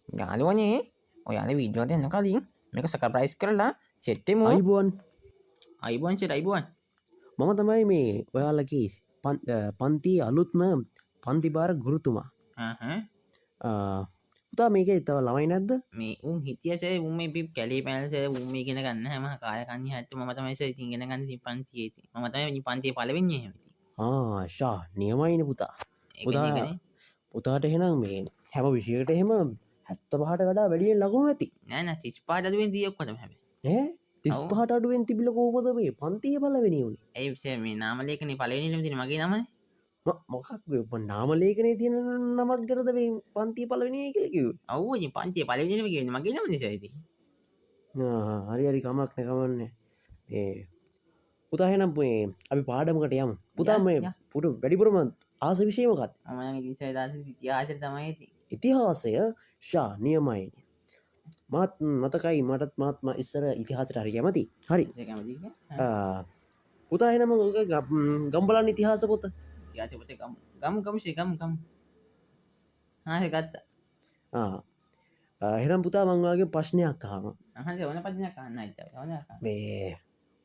යාළුවනේ, ඔයාලා වීඩියෝ එකට යන්න කලින් මේක සබ්ස්ක්‍රයිබ් කරලා සෙට් වෙමු. අයිබෝන්. අයිබෝන් සර්, අයිබෝන්. මම තමයි මේ ඔයාලගේ පන්ති අලුත්ම පන්ති භාර ගුරුතුමා. පුතා, මේකේ තව ළමයි නැද්ද? මේ උන් හිටිය සර්. උන් මේ කැලේ පැනලා සර්. උන් මේ ඉගෙන ගන්න හැම කාලේ කන්නේ හැත්ත මම තමයි සර් ඉතින් ඉගෙන ගන්න ඉතින් පන්තියේ. ඉතින් මම තමයි ඉතින් පන්තියේ පළවෙනි එහෙම ඉතින්. ආ ෂා, නියමයිනේ පුතා. පුතා, පුතාට එහෙනම් මේ හැම විෂයකට එහෙම 75ට වඩා වැඩියෙන් ලකුණු ඇති. නෑ නෑ, 35ට අඩුවෙන් තියෙ ඔක්කොටම හැබැයි. ඈ, 35ට අඩුවෙන් තිබිලා කොහොමද මේ පන්තියේ පළවෙනි වුනේ? ඒ විෂය මේ නාම ලේඛනේ පළවෙනිලම තියෙන මගේ නමනේ. මොකක් මේ නාම ලේඛනේ තියෙන නමක් ගැනද මේ පන්තියේ පළවෙනි කියලා කිව්වේ? ඔව්, ඉතින් පන්තියේ පළවෙනිලම කිව්වේ මගේ නමනේ සර් ඉතින්. ආ හරි හරි, කමක් නෑ කමක් නෑ. මේ පුතා, එහෙනම් මේ අපි පාඩමකට යමු. පුතා, මේ පුරු වැඩිපුරම ආස විෂය මොකක්ද? මම නම් ඉතින් සර් ආස ඉතිහාසය තමයි ඉතින්. ඉතිහාසය ෂා, නියමයි. මාත් මතකයි, මටත් මාත් ඉස්සර ඉතිහාසයට හරි කැමති. හරි. පුතා, එහෙනම් ඔක ගම් බලන්න ඉතිහාස පොත. ඉතිහාස පොත ගම් ගම් ගම් ෂේ ගම් ගම්. හා ඒ ගත්තා. ආ එහෙනම් පුතා, මං ඔයාගෙන් ප්‍රශ්නයක් අහනවා. අහන්න, ඕන ප්‍රශ්නයක් අහන්න ආයිත් ඕන. මේ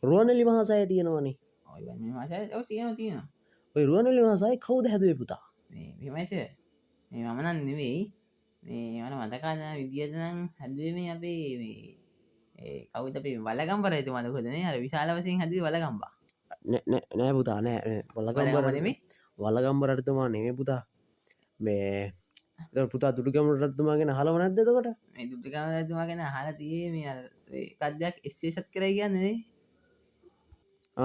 රුවන්වැලි මහා සෑය තියෙනවනේ. ඔව්, රුවන්වැලි මහා සෑය ඔව් තියෙනවා තියෙනවා. ඔය රුවන්වැලි මහා සෑය කවුද හැදුවේ පුතා? මේ මෙහෙමයි සර්. මේ මම නම් නෙවෙයි. මේ මට මතක නෑ විදියට නම් හැදුවේ මේ අපේ මේ ඒ කවුද අපේ වලගම්බ රජතුමාද කොහෙද නේ, අර විශාල වශයෙන් හැදුවේ වලගම්බා. නෑ නෑ නෑ පුතා, නෑ නෑ, වලගම්බ නෙමෙයි. වලගම්බ රජතුමා නෙමෙයි පුතා. මේ එතකොට පුතා දුටුගැමුණු රජතුමා ගැන අහලම නැද්ද එතකොට? මේ දුටුගැමුණු රජතුමා ගැන අහලා තියෙන්නේ මේ අර ඒ එකක් දෙයක් එස්සේ සත් කරයි කියන්නේ නේ.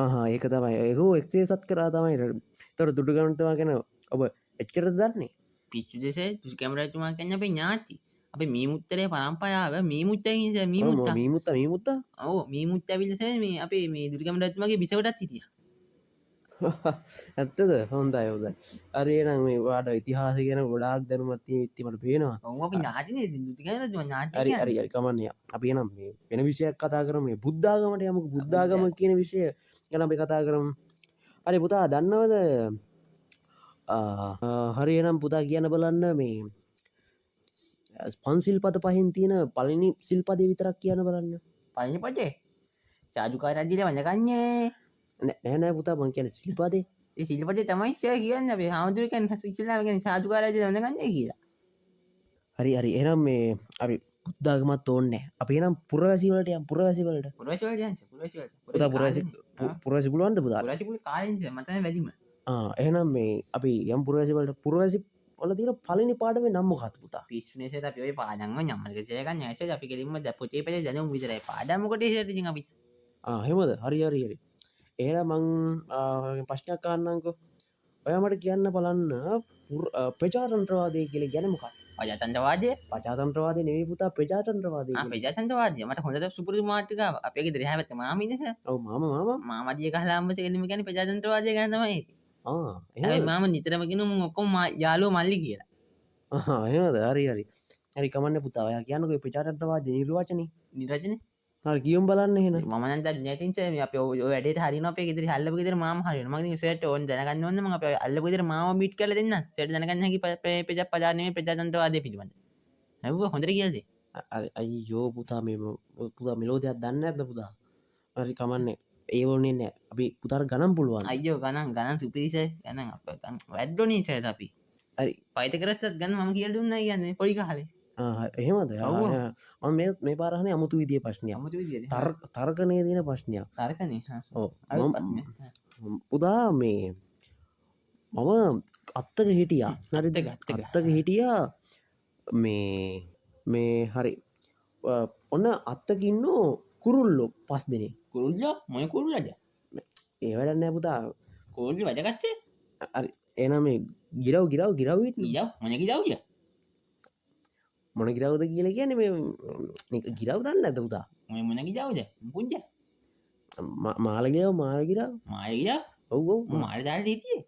ආහා, ඒක තමයි. ඒක එක්සේ සත් කරා තමයි. එතකොට දුටුගැමුණු රජතුමා ගැන ඔබ එච්චරද දන්නේ? පිස්සු දෙසේ, දුටුගැමුණු රජතුමා කියන්නේ අපේ ඥාති. අපේ මීමුත්තරේ පරම්පරාව මීමුත්තා කියන්නේ මීමුත්තා. මීමුත්තා මීමුත්තා? ඔව්, මීමුත්තා ඇවිල්ලා සර් මේ අපේ මේ දුටුගැමුණු රජතුමාගේ බිසවටත් හිටියා. ඇත්තද? හොඳයි හොඳයි. හරි, එහෙනම් මේ ඔයාට ඉතිහාසය ගැන ගොඩාක් දැනුමක් තියෙන විත්ති මට පේනවා. ඔව්, අපි ඥාතිනේ ඉතින් දුටුගැමුණු රජතුමා ඥාති. හරි හරි හරි, කමන්නේ. අපි එහෙනම් මේ වෙන විෂයක් කතා කරමු. මේ බුද්ධාගමට යමුකෝ. බුද්ධාගම කියන විෂය ගැන අපි කතා කරමු. හරි පුතා, දන්නවද? හරි, එහෙනම් පුතා කියන්න බලන්න මේ පන්සිල් පද පහෙන් තියෙන පළවෙනි සිල්පදේ විතරක් කියන්න බලන්න. පළවෙනි පදේ සාදුකාරයක් දීලා වඳගන්නේ. නෑ නෑ පුතා, මං කියන්නේ සිල්පදේ. ඒ සිල්පදේ තමයි සර් කියන්නේ. අපේ හාමුදුරුවෝ කියන්නේ ඉස්සෙල්ලාම කියන්නේ සාදුකාරයක් දීලා වඳගන්නේ කියලා. හරි හරි, එහෙනම් මේ අපි බුද්ධාගමත් ඕනේ නෑ. අපි එහෙනම් පුරවැසි වලට යමු. පුරවැසි වලට. පුරවැසි වලට යන්න සර්. පුරවැසි වලට. පුතා, පුරවැසි පුරවැසි පුළුවන්ද පුතා? පුරවැසි පුළුවන් කාලෙන් සර්, මට තමයි වැඩිම. ආ එහෙනම් මේ අපි යමු පුරවැසි වලට. පුරවැසි වල තියෙන පළවෙනි පාඩමේ නම මොකක්ද පුතා? පිස්සු නේ සර්, අපි ඔය පාඩම් වල නම්මල සර් ගන්න නෑ සර්. අපි කෙලින්ම පොතේ පෙළ දැනුම විතරයි. පාඩම් මොකටද සර් ඉතින් අපි? ආ එහෙමද? හරි හරි හරි. එහෙනම් මං ප්‍රශ්නයක් අහන්නම්කෝ. ඔයා මට කියන්න බලන්න, ප්‍රජාතන්ත්‍රවාදය කියලා කියන්නේ මොකක්ද? ප්‍රජාතන්ත්‍රවාදය? ප්‍රජාතන්ත්‍රවාදය නෙවෙයි පුතා, ප්‍රජාතන්ත්‍රවාදය. ආ ප්‍රජාතන්ත්‍රවාදය. මට හොඳට සුපුරුදු මාතෘකාවක්. අපේ ගෙදර එහා පැත්තේ මාමා ඉන්නේ සර්. ඔව්, මාමා මාමා. මාමා දිය ගහලා අම්මට කෙලින්ම කියන්නේ ප්‍රජාතන්ත්‍රවාදය ගැන තමයි. ආ එහෙමද? මාමා නිතරම කියනවා මුන් ඔක්කොම යාළුවෝ මල්ලි කියලා. ආ එහෙමද? හරි හරි. හරි කමන්නේ පුතා. ඔයා කියන්නකෝ ප්‍රජාතන්ත්‍රවාදී නිර්වචනේ. නිර්වචනේ? හරි, කියමු බලන්න එහෙනම්. මම නම් දන්නේ නැහැ ඉතින් සර්. මේ අපි ඔය වැඩේට හරියනවා. අපේ ගෙදර අල්ලපු ගෙදර මාමා හරියනවා. මං ඉතින් සර්ට ඕන දැනගන්න ඕන නම් මං අපේ අල්ලපු ගෙදර මාමා මීට් කරලා දෙන්නම්. සර්ට දැනගන්න හැකි ප්‍රජාතන්ත්‍රවාදය පිළිබඳ. හවුව හොඳට කියලා දෙන්න. හරි අයියෝ පුතා, මේ පුතා මෙලෝ දෙයක් දන්නේ නැද්ද පුතා? හරි කමන්නේ. ඒ වුණේ නෑ. අපි පුතාට ගණන් පුළුවන්. අයියෝ ගණන් ගණන් සුපිරි සර්. ගණන් අපේ ගණන් වැද්දෝනේ සර් අපි. හරි. පයිතගරස්ටත් ගණන් මම කියලා දුන්නා කියන්නේ පොඩි කාලේ. ආ එහෙමද? මම මේ මේ පාර අහන්නේ අමුතු විදියේ ප්‍රශ්නයක්. අමුතු විදියේද? තර්කණයේ තියෙන ප්‍රශ්නයක්. තර්කණේ? හා. ඔව්. පුතා මේ මම අත්තක හිටියා. හරිද? අත්තක හිටියා මේ මේ හරි. ඔන්න අත්තක ඉන්නෝ කුරුල්ලෝ පස් දෙනෙක්. කුරුල්ලෝ? මොන කුරුල්ලද? ඒ වැඩක් නෑ පුතා. කුරුල්ලෝ වැදගත්සේ? හරි. එහෙනම් මේ ගිරව් ගිරව් ගිරව් හිටියේ. ගිරව් මොන ගිරව්ද? මොන ගිරව්ද කියලා කියන්නේ මේ ගිරව් දන්නේ නැද්ද පුතා? මොන ගිරව්ද? මුකුන්ද? මාළ ගිරව්, මාළ ගිරව්. මාළ ගිරව්? ඔව් ඔව්. මාළ දාලා හිටියේ.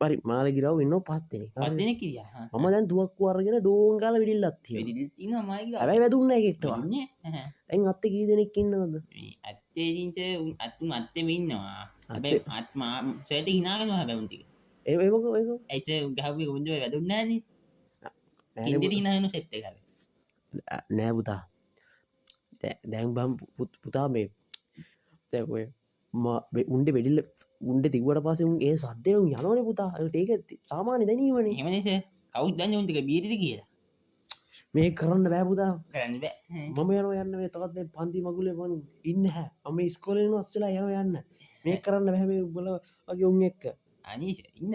හරි, මාළ ගිරව් ඉන්නෝ පස් දෙනෙක්. පස් දෙනෙක් හිටියා. මම දැන් තුවක්කු අරගෙන ඩෝන් ගාලා වෙඩිල්ලක් තියෙනවා. වෙඩිල්ලක් තියෙනවා මාළ ගිරව්. හැබැයි වැදුන්නේ නැහැ එකෙක්ටවත්. වැදුන්නේ නැහැ. දැන් අත්තේ කී දෙනෙක් ඉන්නවද? මේ අත්තේ ඉතින් සර් අත්තුන් අත්තේම ඉන්නවා. හැබැයි අත් මා සර්ට hina වෙනවා හැබැයි උන් ටික. ඒ මොකෝ ඒක? ඇයි සර් උන් ගහපු එක උන් වැදුන්නේ නැහනේ. නෑ කින්දට hina වෙන සෙට් එක හැබැයි. නෑ පුතා. දැන් බං පුතා මේ දැන් ඔය උණ්ඩේ වෙඩිල්ල උණ්ඩේ තිබ්බට පස්සේ උන් ඒ සද්දේ උන් යනවනේ පුතා. ඒක සාමාන්‍ය දැනීමනේ. එහෙමනේ සර්. කවුද දන්නේ උන් ටික බීරිද කියලා? මේක කරන්න බෑ පුතා. කරන්න බෑ. මම යනවා යන්න මේ තවත් මේ පන්ති මගුලේ මං ඉන්නේ නැහැ. මම මේ ඉස්කෝලේ ඉන්න ඔස්සලා යනවා යන්න. මේක කරන්න බෑ මේ උඹලා වගේ උන් එක්ක. අනේ සර් ඉන්න.